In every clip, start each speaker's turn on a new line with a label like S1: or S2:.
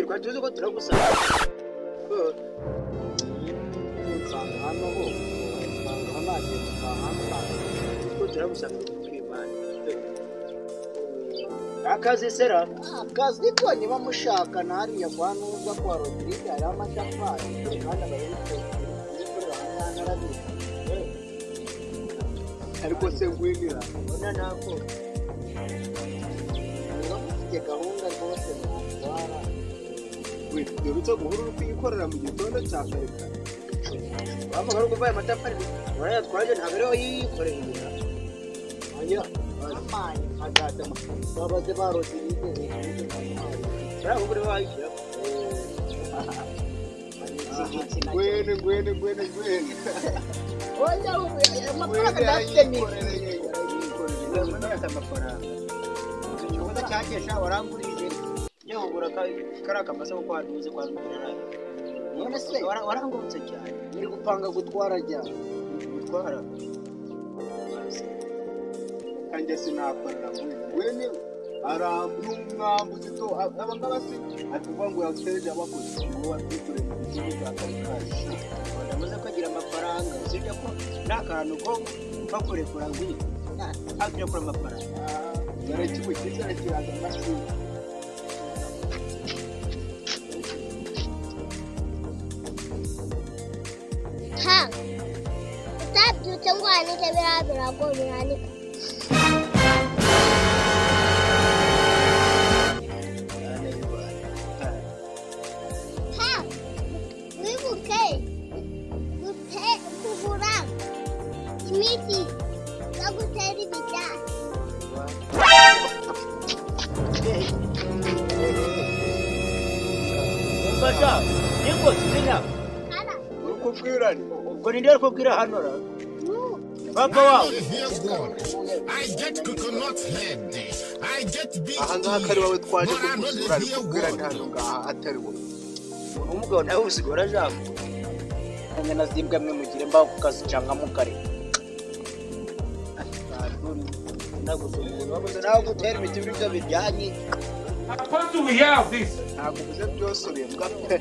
S1: Twari tuzi ko turagusanga.
S2: Nsanga hano ho. Nsanga hano agenda ahansanga.
S1: Ko turagusanga kuri Imana. Akazi sera.
S2: Akazi ko niba mushaka na hariya kwa Nuza kwa Rodrigue hariho amatafari kandi abayikorera ahangaha narabizi.
S3: Ariko se ngwinira
S1: Ona nako.
S2: Niba mufite gahunda rwose mwatwara.
S3: Dore guhura uri kuyikorera mu gitondo cya kare kare.
S1: Bavuga ko uvaye amatafari urayatwaje ntabwo ariho yikoreye ibintu.
S2: Oya, amani agatama. Babaze ba Rodrigue hejuru.
S1: Buriya uri wayishyira.
S3: Ngwene ngwene ngwene ngwene.
S2: Oya, amafaranga ndafite ni
S1: Ndafite amafaranga. Ikibazo cyakesha warangurije. Njya kugura kariya kamasa ko kwa Ntuze kwa Rugira.
S2: None se
S1: warangurutse cyane.
S2: Muri gupanga gutwara jya.
S1: Gutwara.
S3: Kanjye sinakorera ngwene. Ngwene aramwambuzi to abangaba se atuvuga ngo yateje abakozi ngo batwikorere mu gitondo cya kare kare.
S1: Ndamaze kugira amafaranga usibye ko nta kantu ko bakurekura ngwino. Nta kura amafaranga.
S3: Dore kimwe cyizere kiraza amashuri.
S4: Ha! Utabyutse ngo wanike biriya birago bihanika. Ha! Wibuke kugura imiti yo gutera ibijyanye.
S1: Umfasha, niko sinina.
S4: Kara.
S3: Uri kubwira ni?
S1: Ubwo ninde ari kubwira hano ra? Papa wawe.
S5: Here's God. I get coconut head. I get big
S3: Aha ngaha ko ari wowe twaje
S5: but I'm not
S3: kugusura ari
S5: here
S3: kubwira ni
S5: God.
S3: hano ngaha atari wowe.
S1: Umugabo nawe usigora jambo.
S2: Nyana zimbwa mwe mugire mbaho kukazicanga mukare.
S1: Nagusumura wabuze nawe gutera imiti muri ibyo bijyanye.
S6: What do we have this?
S3: Ntabwo uvuze byose urembwa pe.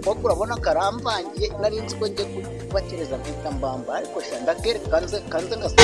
S2: Kuko urabona karamvangiye nari nzi ko njye kubatereza mpita mbamba ariko sha ndakereka kanze kanze ngasa.